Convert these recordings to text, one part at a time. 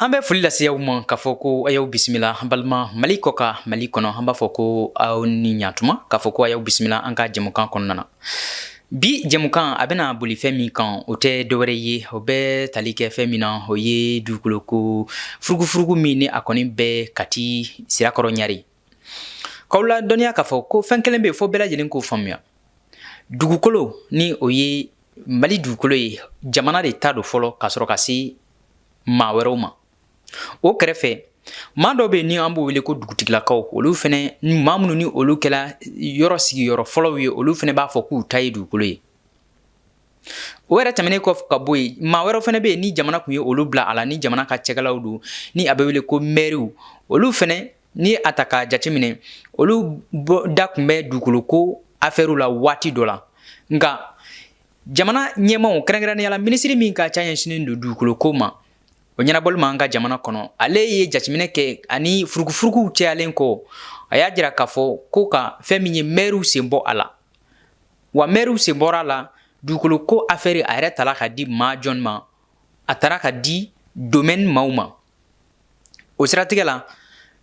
An bɛ foli lase aw ma k'a fɔ ko a y'aw bisimila, an balima Mali kɔ kan, Mali kɔnɔ. An b'a fɔ ko aw ni ɲatuma, k'a fɔ ko a y'aw bisimila an ka jɛmukan kɔnɔna na. Bi jɛmukan a bɛna boli fɛn min kan, o tɛ dɔwɛrɛ ye, o bɛ tali kɛ fɛn min na, o ye dugukolo ko furugufurugu min ni a kɔni bɛ Kati Sirakɔrɔ Ɲare. K'aw ladɔnniya k'a fɔ ko fɛn kelen bɛ yen fo bɛɛ lajɛlen k'o faamuya: dugukolo ni o ye Mali dugukolo ye, jamana de ta don fɔlɔ ka sɔrɔ ka se maa wɛrɛw ma. O kɛrɛfɛ, maa dɔw bɛ yen ni an b'o wele ko dugutigilakaw. Olu fɛnɛ, maa minnu ni olu kɛla yɔrɔ sigiyɔrɔ fɔlɔw ye, olu fɛnɛ b'a fɔ k'u ta ye dugukolo ye. O yɛrɛ tɛmɛnen kɔ ka bɔ yen, maa wɛrɛw fɛnɛ bɛ yen ni jamana tun ye olu bila a la, ni jamana ka cɛkɛlaw don, ni a bɛ wele ko mɛriw. Olu fɛnɛ, ni a ta k'a jateminɛ, olu da tun bɛ dugukolo ko afɛriw la waati dɔ la. Nka jamana ɲɛmaaw, kɛrɛnkɛrɛnnenya la minisiri min ka ca ɲɛsinnen don dugukolo ko ma, o ɲɛnabɔli ma an ka jamana kɔnɔ, ale ye jateminɛ kɛ ani furugufuruguw cayalen kɔ, a y'a jira k'a fɔ ko ka fɛn min ye mɛriw sen bɔ a la. Wa mɛriw sen bɔra a la, dugukolo ko afɛri a yɛrɛ tala ka di maa jɔn ma? A taara ka di domaine maaw ma. O siratigɛ la,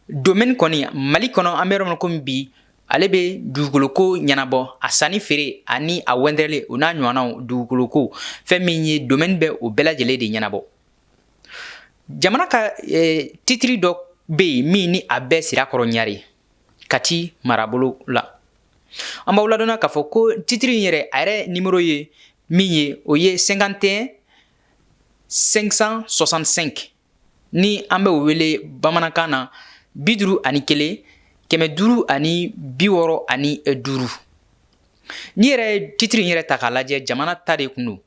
domaine kɔni, Mali kɔnɔ, an bɛ yɔrɔ min komi bi, ale bɛ dugukolo ko ɲɛnabɔ, a sanni feere ani a wɛndɛrɛli, o n'a ɲɔgɔnnaw. Dugukolo ko, fɛn min ye domaine bɛ o bɛɛ lajɛlen de ɲɛnabɔ. Jamana ka titiri dɔ bɛ yen min ni a bɛɛ Sirakɔrɔ Ɲare, Kati marabolo la. An b'aw ladɔnniya k'a fɔ ko titiri in yɛrɛ, a yɛrɛ nimoro ye min ye, o ye 51 565, ni an bɛ o wele bamanankan na 51 565. N'i yɛrɛ ye titiri in yɛrɛ ta k'a lajɛ, jamana ta de kun don.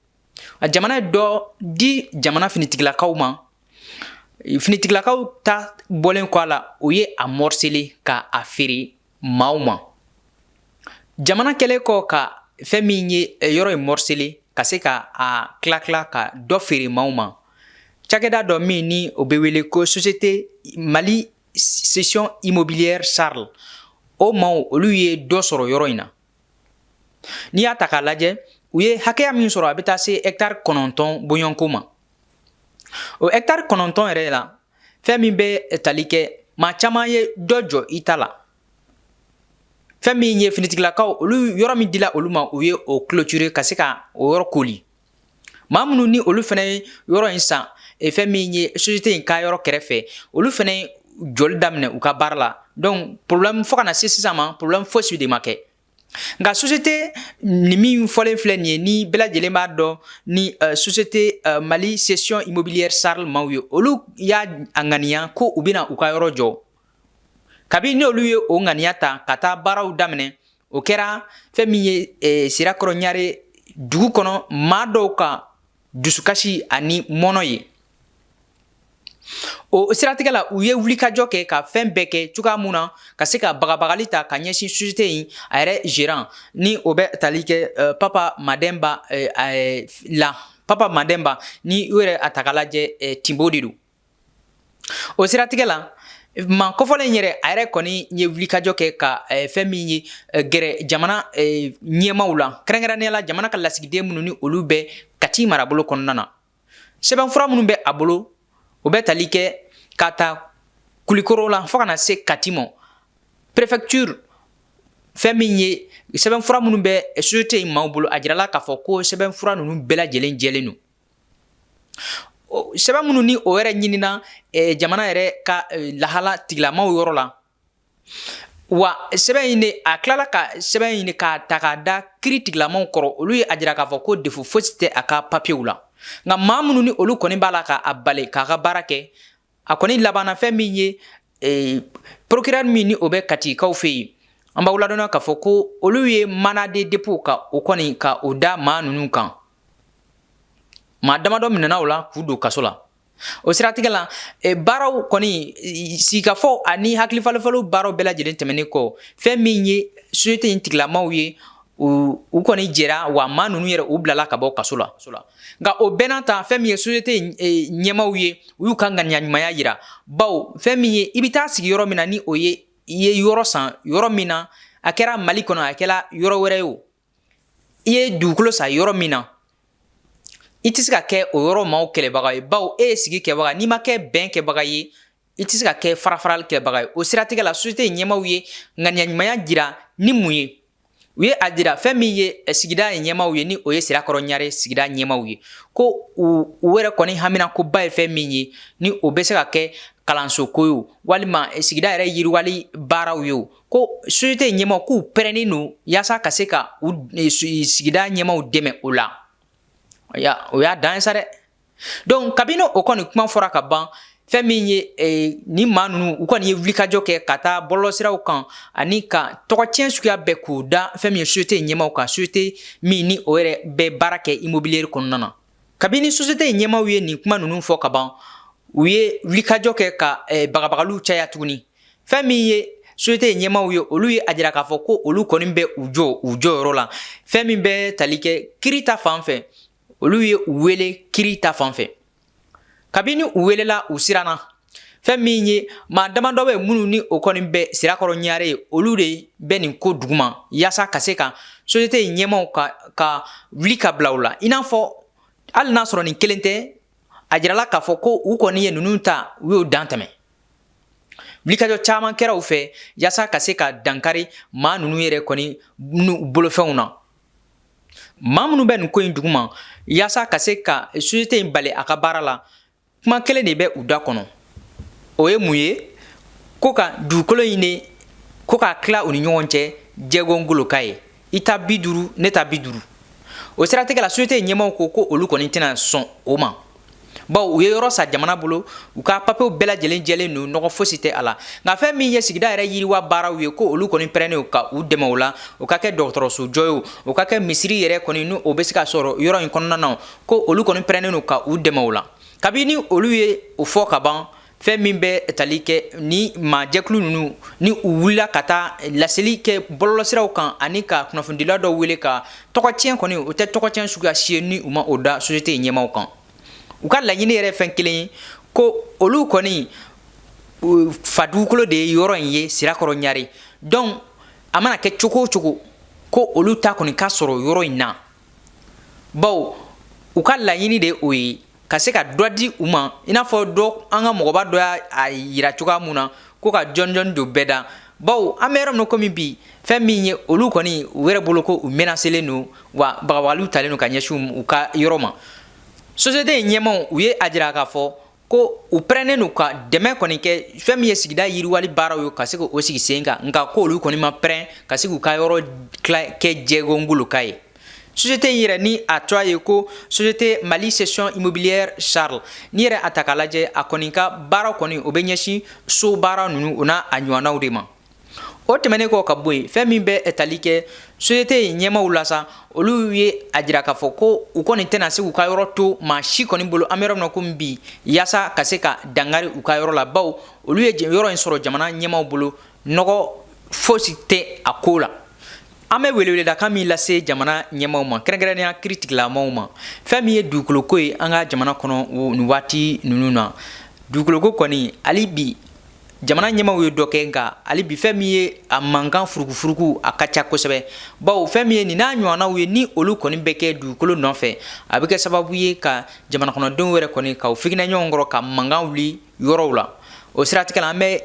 A jamana ye dɔ di jamana finitigilakaw ma. Finitigilakaw ta bɔlen kɔ a la, o ye a morceler ka a feere maaw ma. Jamana kɛlen kɔ ka fɛn min ye yɔrɔ in morceler ka se ka a tila tila ka dɔ feere maaw ma, cakɛda dɔ min ni o bɛ wele ko Société Mali Cession Immobilière SARL, o maaw, olu ye dɔ sɔrɔ yɔrɔ in na. N'i y'a ta k'a lajɛ, u ye hakɛya min sɔrɔ, a bɛ taa se hectare 9 bɔɲɔgɔnko ma. O hectare 9 yɛrɛ la, fɛn min bɛ tali kɛ, maa caman ye dɔ jɔ i ta la. Fɛn min ye finitigilakaw, olu yɔrɔ min dila olu ma, u ye o clôturer ka se ka o yɔrɔ koli. Maa minnu ni olu fana ye yɔrɔ in san fɛn min ye société in ka yɔrɔ kɛrɛfɛ, olu fana ye jɔli daminɛ u ka baara la. Donc problème, fo ka na se sisan ma, problème fosi de ma kɛ. Nka société nin min fɔlen filɛ nin ye, ni bɛɛ lajɛlen b'a dɔn, ni Société Mali Cession Immobilière SARL maaw ye, olu y'a ŋaniya ko u bɛna u ka yɔrɔ jɔ. Kabini ni olu ye o ŋaniya ta ka taa baaraw daminɛ, o kɛra fɛn min ye Sirakɔrɔ Ɲare dugu kɔnɔ maa dɔw ka dusukasi ani mɔnɔ ye. O siratigɛ la, u ye wulikajɔ kɛ ka fɛn bɛɛ kɛ cogoya mun na ka se ka bagabagali ta ka ɲɛsin société in a yɛrɛ gérant, ni o bɛ tali kɛ Papa Madɛnba la. Papa Madɛnba, ni u yɛrɛ a ta k'a lajɛ, Tinbo de don. O siratigɛ la, maa kɔfɔlen yɛrɛ, a yɛrɛ kɔni ye wulikajɔ kɛ ka fɛn min ye gɛrɛ jamana ɲɛmaw la, kɛrɛnkɛrɛnnenya la jamana ka lasigiden minnu ni olu bɛ Kati marabolo kɔnɔna na. Sɛbɛnfura minnu bɛ a bolo, o bɛ tali kɛ ka ta Kulikoro la fo ka na se Kati ma, préfecture. Fɛn min ye sɛbɛnfura minnu bɛ société in maaw bolo, a jirala k'a fɔ ko sɛbɛnfura ninnu bɛɛ lajɛlen jɛlen don. Sɛbɛn minnu ni o yɛrɛ ɲinina jamana yɛrɛ ka lahala tigilamaw yɔrɔ la, wa sɛbɛn in de, a tilala ka sɛbɛn ɲini k'a ta k'a da kiiri tigilamaw kɔrɔ, olu ye a jira k'a fɔ ko défaut fosi tɛ a ka papiyew la. Nka maa minnu ni olu kɔni b'a la k'a bali k'a ka baara kɛ, a kɔni labanna fɛn min ye procureur min ni o bɛ Katikaw fɛ yen, an b'aw ladɔnniya k'a fɔ ko olu ye mandat de dépôt ka o kɔni ka o da maa ninnu kan. Maa damadɔ minɛna o la k'u don kaso la. O siratigɛ la, baaraw kɔni, sigikafɔ ani hakilifalifaliw baaraw bɛɛ lajɛlen tɛmɛnen kɔ, fɛn min ye société in tigilamaw ye, u kɔni jɛra wa maa ninnu yɛrɛ, u bilala ka bɔ kaso la. Nka o bɛɛ n'a ta, fɛn min ye société ɲɛmaw ye, u y'u ka ŋaniya ɲumanya yira, bawo fɛn min ye i bɛ taa sigi yɔrɔ min na, ni o ye i ye yɔrɔ san yɔrɔ min na, a kɛra Mali kɔnɔ, a kɛra yɔrɔ wɛrɛ ye o, i ye dugukolo san yɔrɔ min na, I tɛ se ka kɛ o yɔrɔ maaw kɛlɛbaga ye, bawo e ye sigi kɛbaga. N'i ma kɛ bɛn kɛbaga ye, i tɛ se ka kɛ farafarali kɛbaga ye. O siratigɛ la, société ɲɛmaaw ye ŋaniya ɲumanya jira ni mun ye? U ye a jira fɛn min ye sigida ɲɛmaaw ye, ni o ye Sirakɔrɔ Ɲare sigida ɲɛmaaw ye, ko u yɛrɛ kɔni haminakoba ye fɛn min ye, ni o bɛ se ka kɛ kalanso ko ye walima sigida yɛrɛ yiriwali baaraw ye, ko société ɲɛmaaw k'u pɛrɛnnen don yaasa ka se ka u sigida ɲɛmaaw dɛmɛ o la. O y'a dan ye sa dɛ. Donc kabini o kɔni kuma fɔra ka ban, fɛn min ye ni maa ninnu, u kɔni ye wulikajɔ kɛ ka taa bɔlɔlɔsiraw kan ani ka tɔgɔcɛn suguya bɛɛ k'u da fɛn min ye société ɲɛmaaw kan, société min ni o yɛrɛ bɛ baara kɛ immobilier kɔnɔna na. Kabini société ɲɛmaaw ye nin kuma ninnu fɔ ka ban, u ye wulikajɔ kɛ ka bagabagaliw caya tuguni. Fɛn min ye société ɲɛmaaw ye, olu ye a jira k'a fɔ ko olu kɔni bɛ u jɔ u jɔyɔrɔ la. Fɛn min bɛ tali kɛ kiri ta fan fɛ, olu ye u wele kiri ta fan fɛ. Kabini u welela, u siranna. Fɛn min ye maa damadɔ bɛ minnu ni o kɔni bɛ Sirakɔrɔ Ɲare ye, olu de bɛ nin ko duguma yaasa ka se ka société ɲɛmaaw ka wuli ka bila u la. I n'a fɔ hali n'a sɔrɔ nin kelen tɛ, a jirala k'a fɔ ko u kɔni ye ninnu ta, u y'o dan tɛmɛ. Wulikajɔ caman kɛra u fɛ yaasa ka se ka dankari maa ninnu yɛrɛ kɔni bolofɛnw na. Maa minnu bɛ nin ko in duguma yaasa ka se ka société in bali a ka baara la, kuma kelen de bɛ u da kɔnɔ. O ye mun ye? Ko ka dugukolo in de ko k'a tila u ni ɲɔgɔn cɛ jɛgongoloka ye, i ta 50, ne ta 50. O siratigɛ la, société ɲɛmaaw ko ko olu kɔni tɛna sɔn o ma, bawo u ye yɔrɔ san jamana bolo, u ka papiyew bɛɛ lajɛlen jɛlen don, nɔgɔ fosi tɛ a la. Nka fɛn min ye sigida yɛrɛ yiriwa baaraw ye, ko olu kɔni pɛrɛnnen ka u dɛmɛ o la, o ka kɛ dɔgɔtɔrɔso jɔ ye, o ka kɛ misiri yɛrɛ kɔni ni o bɛ se ka sɔrɔ yɔrɔ in kɔnɔna na, ko olu kɔni pɛrɛnnen don ka u dɛmɛ o la. Kabini olu ye o fɔ ka ban, fɛn min bɛ tali kɛ ni maajɛkulu ninnu ni u wulila ka taa laseli kɛ bɔlɔlɔsiraw kan ani ka kunnafonidila dɔw wele ka tɔgɔtiɲɛ kɔni, o tɛ tɔgɔtiɲɛ suguya si ye ni u ma o da société ɲɛmaaw kan. U ka laɲini yɛrɛ fɛn kelen ye, ko olu kɔni fa dugukolo de ye yɔrɔ in ye, Sirakɔrɔ Ɲare. Donc a mana kɛ cogo o cogo, ko olu ta kɔni ka sɔrɔ yɔrɔ in na, bawo u ka laɲini de o ye ka se ka dɔ di u ma. I n'a fɔ dɔ, an ka mɔgɔba dɔ y'a yira cogoya mun na, ko ka jɔn jɔn don bɛɛ da, bawo an bɛ yɔrɔ min komi bi, fɛn min ye olu kɔni u yɛrɛ bolo, ko u menacelen don wa bagabagaliw talen don ka ɲɛsin u ka yɔrɔ ma. Société in ɲɛmaaw, u ye a jira k'a fɔ ko u pɛrɛnnen don ka dɛmɛ kɔni kɛ fɛn min ye sigida yiriwali baaraw ye, ka se k'o sigi sen kan, nka ko olu kɔni ma pɛrɛn ka se k'u ka yɔrɔ kɛ jɛgongoloka ye. Société in yɛrɛ ni a tɔgɔ ye ko Société Mali Cession Immobilière Charles. N'i yɛrɛ a ta k'a lajɛ, a kɔni ka baara kɔni, o bɛ ɲɛsin so baara ninnu, o n'a a ɲɔgɔnnaw de ma. O tɛmɛnen kɔ ka bɔ yen, fɛn min bɛ tali kɛ société in ɲɛmaaw la sa, olu ye a jira k'a fɔ ko u kɔni tɛna se k'u ka yɔrɔ to maa si kɔni bolo an bɛ yɔrɔ min na komi bi, yaasa ka se ka dankari u ka yɔrɔ la, bawo olu ye yɔrɔ in sɔrɔ jamana ɲɛmaaw bolo, nɔgɔ fosi tɛ a ko la. An bɛ weleweledakan min lase jamana ɲɛmaaw ma, kɛrɛnkɛrɛnnenya kiiritigilamaw ma, fɛn min ye dugukoloko ye an ka jamana kɔnɔ nin waati ninnu na, dugukoloko kɔni, hali bi jamana ɲɛmaaw ye dɔ kɛ, nka hali bi fɛn min ye a mankan furukufuruku, a ka ca kosɛbɛ, bawo fɛn min ye nin n'a ɲɔgɔnnaw ye, ni olu kɔni bɛ kɛ dugukolo nɔfɛ, a bɛ kɛ sababu ye ka jamana kɔnɔdenw yɛrɛ kɔni ka u figinɛ ɲɔgɔn kɔrɔ, ka mankan wuli yɔrɔw la. O siratigɛ la, an bɛ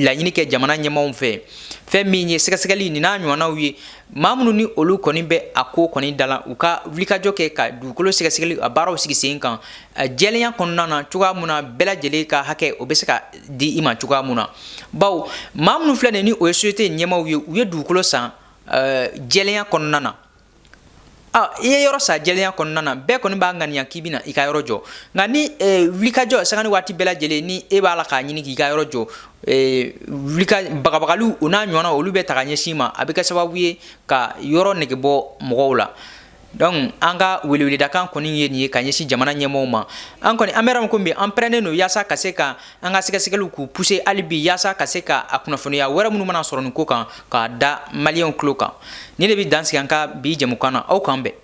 laɲini kɛ jamana ɲɛmaaw fɛ, fɛn min ye sɛgɛsɛgɛli nin n'a ɲɔgɔnnaw ye, maa minnu ni olu kɔni bɛ a ko kɔni da la, u ka wulikajɔ kɛ ka dugukolo sɛgɛsɛgɛli a baaraw sigi sen kan jɛlenya kɔnɔna na, cogoya mun na bɛɛ lajɛlen ka hakɛ o bɛ se ka di i ma cogoya mun na. Bawo maa minnu filɛ nin ni o ye société ɲɛmaaw ye, u ye dugukolo san jɛlenya kɔnɔna na. I ye yɔrɔ san jɛlenya kɔnɔna na, bɛɛ kɔni b'a ŋaniya k'i bɛna i ka yɔrɔ jɔ. Nka ni wulikajɔ sanga ni waati bɛɛ lajɛlen ni e b'a la k'a ɲini k'i ka yɔrɔ jɔ, wulika bagabagaliw o n'a ɲɔgɔnna, olu bɛ ta ka ɲɛsin ma, a bɛ kɛ sababu ye ka yɔrɔ nege bɔ mɔgɔw la. Donc an ka weleweledakan kɔni ye nin ye ka ɲɛsin jamana ɲɛmaaw ma. An kɔni, an bɛ yɔrɔ min komi bi, an pɛrɛnnen don yaasa ka se ka an ka sɛgɛsɛgɛliw k'u pousser hali bi, yaasa ka se ka a kunnafoniya wɛrɛ minnu mana sɔrɔ nin ko kan, k'a da maliyɛnw tulo kan. Nin de bɛ dan sigi an ka bi jɛmukan na. Aw k'an bɛn.